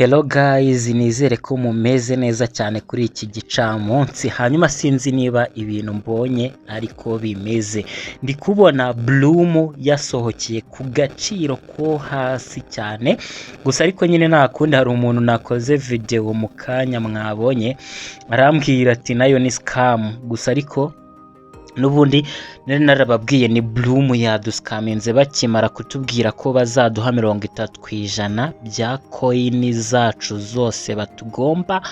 Hello guys, nizere ko mumeze neza cyane kuri iki gicamunsi. Hanyuma sinzi niba ibintu mbonye ariko bimeze. Ndi kubona Blum yasohokeye ku gaciro ko hasi cyane, gusa ariko nyine nta kundi. Hari umuntu nakoze video mu kanya mwabonye, arambwira ati nayo ni scam. Gusa ariko n'ubundi nari narababwiye ni Blum yaduscaminze bakimara kutubwira ko bazaduha 30% bya coin zacu zose batugomba,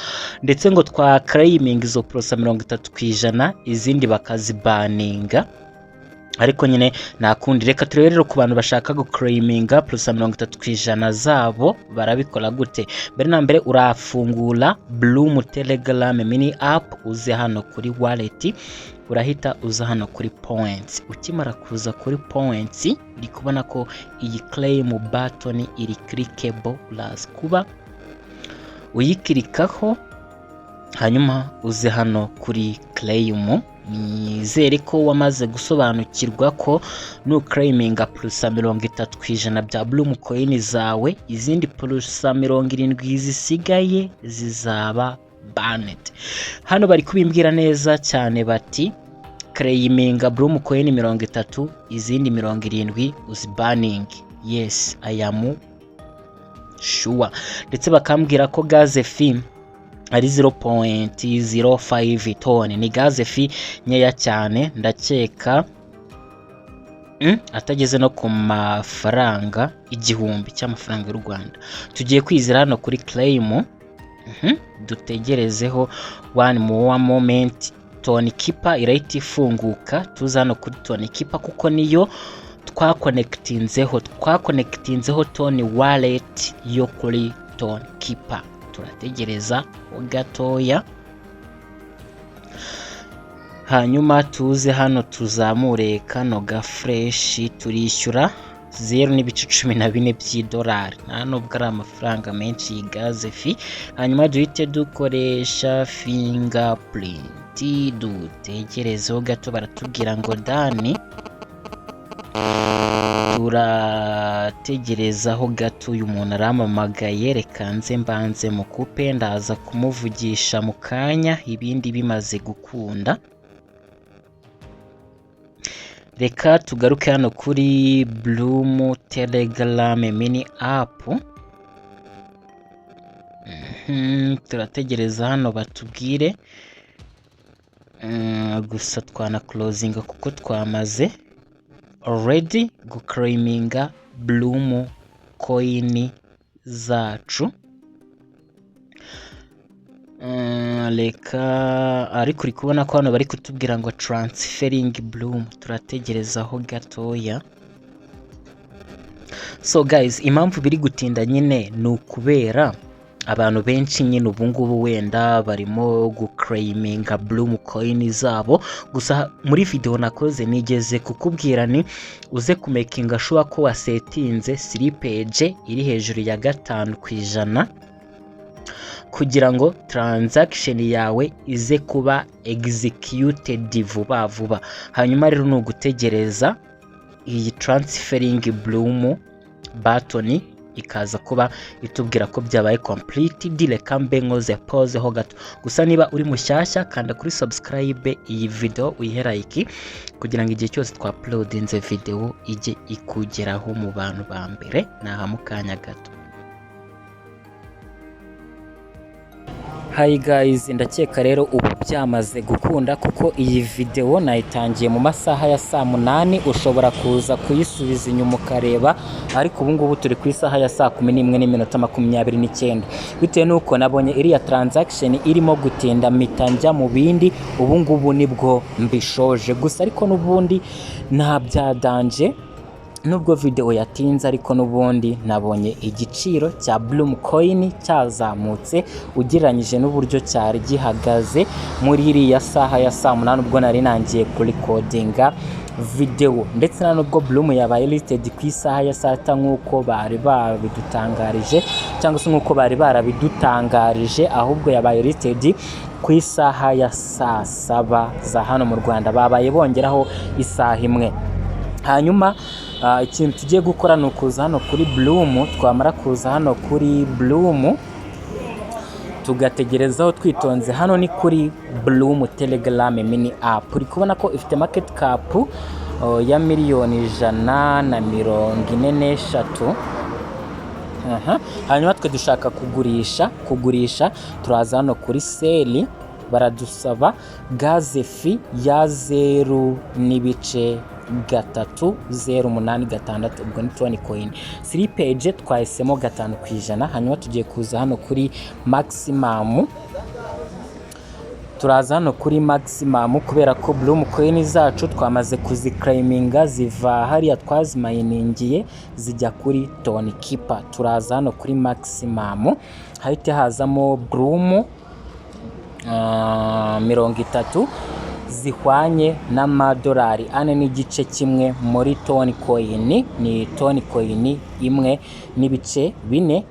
ndetse ngo twaclaiminga izo pourcent 30%, izindi bakaziburninga. Ariko nyine nta kundi. Reka turebe rero, ku bantu bashaka guclaiminga pourcent 30% zabo barabikora gute? Mbere na mbere urafungura Blum Telegram mini app, uze hano kuri wallet, urahita uza hano kuri points. Ukimara kuza kuri points, uri kubona ko iyi claim button iri clickable, uraza kuba uyiclickaho, hanyuma uze hano kuri claim. Nizere ko wamaze gusobanukirwa ko nuclaiminga pourcent 30% bya Blum coin zawe, izindi pourcent 70 zisigaye zizaba burned. Hano bari kubimbwira neza cyane bati claiminga Blum coin 30, izindi 70 uziburninge. Yes, I am sure. Ndetse bakambwira ko gas fee ari 0.05 TON, ni gas fee nkeya cyane, ndakeka atageze no ku mafaranga 1000 cy'amafaranga y'u Rwanda. Tugiye kwizera hano kuri claim, dutegerezeho one more moment, Tonkeeper irahita ifunguka. Tuza hano kuri Tonkeeper kuko niyo twaconnectinzeho TON wallet yo kuri Tonkeeper. Turategereza ho gatoya, hanyuma tuze hano tuzamure kano ga flèche. Turishyura 0.14 by'idolari, nta nubwo ari amafaranga menshi iyi gas fee. Hanyuma duhite dukoresha fingerprint, dutegerezeho gato, baratubwira ngo done. Turategerezaho gato. Uyu muntu arampamagaye, reka nze mbanze mukupe, ndaza kumuvugisha mu kanya ibindi bimaze gukunda. Reka tugaruke hano kuri Blum Telegram mini app. Turategereza hano batubwire. Gusa twanaclosinga kuko twamaze already guclaiminga Blum coin zacu. Reka ariko uri kubona ko hano bari kutubwira ngo transferring Blum, turategerezaho gatoya. So guys, impamvu biri gutinda nyine ni ukubera abantu benshi nyine ubu ngubu wenda barimo guclaiminga Blum coin zabo. Gusa muri video nakoze nigeze kukubwira ni uze kumakinga sure ko wasettinze slippage iri hejuru ya 5% kugira ngo transaction yawe ize kuba executed vuba vuba. Hanyuma rero ni ugutegereza iyi transferring Blum button ikaza kuba itubwira ko byabaye completed. Reka mbe nkoze pause ho gato. Gusa niba uri mushyashya, kanda kuri subscribe, iyi video uyihe like, kugira ngo igihe cyose twauploadinze video ijye ikugeraho mu bantu ba mbere. Naha mu kanya gato. Hi guys, ndakeka rero ubu byamaze gukunda, kuko iyi video nayitangiye mu masaha ya saa 8. Ushobora kuza kuyisubiza inyuma ukareba, ariko ubu ngubu turi ku isaha ya saa 11:29. Bitewe n'uko nabonye iriya transaction irimo gutinda, mpita njya mu bindi. Ubu ngubu nibwo mbishoje. Gusa ariko n'ubundi nta bya danger, nubwo video yatinze, ariko n'ubundi nabonye igiciro cya Blum coin cyazamutse ugereranyije n'uburyo cyari gihagaze muri iriya saha ya saa 8 ubwo nari nangiye kurecordinga video. Ndetse na nubwo Blum yabaye listed ku isaha ya saa 6 nk'uko bari babidutangarije, cyangwa se nk'uko bari barabidutangarije, ahubwo yabaye listed ku isaha ya saa 7 za hano mu Rwanda, babaye bongeraho isaha imwe. Hanyuma ikintu tugiye gukora ni ukuza hano kuri Blum. Twamara kuza hano kuri Blum, Tugategerezaho twitonze. Hano ni kuri Blum Telegram mini app. Uri kubona ko ifite market cap ya 143 miliyoni. Aha. Hanyuma twe dushaka kugurisha. Turaza hano kuri sell, baradusaba gas fee ya 0.3086, ubwo ni TON coin. Slippage twahisemo 5%. Hanyuma tugiye kuza hano kuri maximum. Turaza hano kuri maximum kubera ko Blum coin zacu twamaze kuziclaiminga, ziva hariya twazimayiningiye zijya kuri Tonkeeper. Turaza hano kuri maximum, hahite hazamo Blum 30 zihwanye n'amadolari 4.5 muri TON coin, ni TON coin 1.4.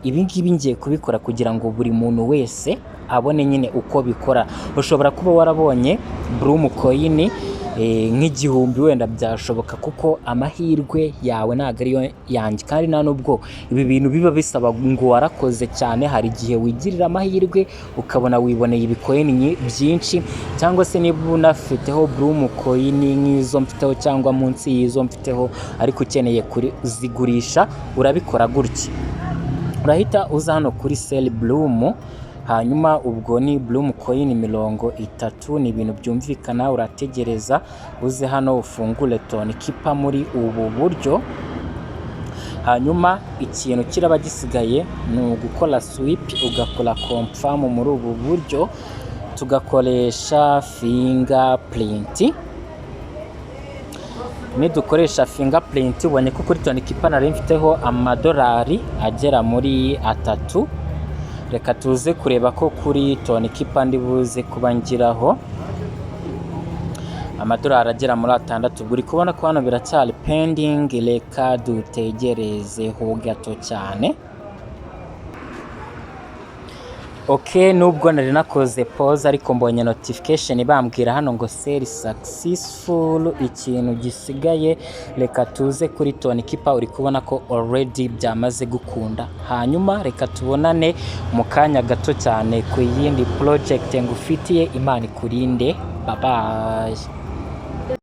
Ibi ngibi ngiye kubikora kugira ngo buri muntu wese abone nyine uko bikora. Ushobora kuba warabonye Blum coin nk'igihumbi wenda, byashoboka, kuko amahirwe yawe ntabwo ariyo yanjye, kandi nta nubwo ibi bintu biba bisaba ngo warakoze cyane. Hari igihe wigirira amahirwe ukabona wiboneye ibicoin byinshi, cyangwa se niba unafiteho Blum coin nk'izo mfiteho cyangwa munsi y'izo mfiteho, ariko ukeneye kuzigurisha, urabikora gutya: urahita uza hano kuri sell Blum. Hanyuma ubwo ni Blum coin 30, ni ibintu byumvikana. Urategereza, uze hano ufungure Tonkeeper muri ubu buryo. Hanyuma ikintu kiraba gisigaye ni ugukora swipe, ugakora confirm muri ubu buryo, tugakoresha fingerprint. Nidukoresha fingerprint, ubonye ko kuri Tonkeeper nari mfiteho amadolari agera muri 3. Reka tuze kureba ko kuri Tonkeeper ndi buze kuba ngiraho amadolari agera muri 6. Ubwo uri kubona ko hano biracyari pending, reka dutegerezeho gato cyane. Ok, nubwo nari nakoze pause, ariko mbonye notification bambwira hano ngo sell successful. Ikintu gisigaye, reka tuze kuri Tonkeeper. Uri kubona ko already byamaze gukunda. Hanyuma reka tubonane mu kanya gato cyane ku yindi project ngufitiye. Imana ikurinde, bye bye.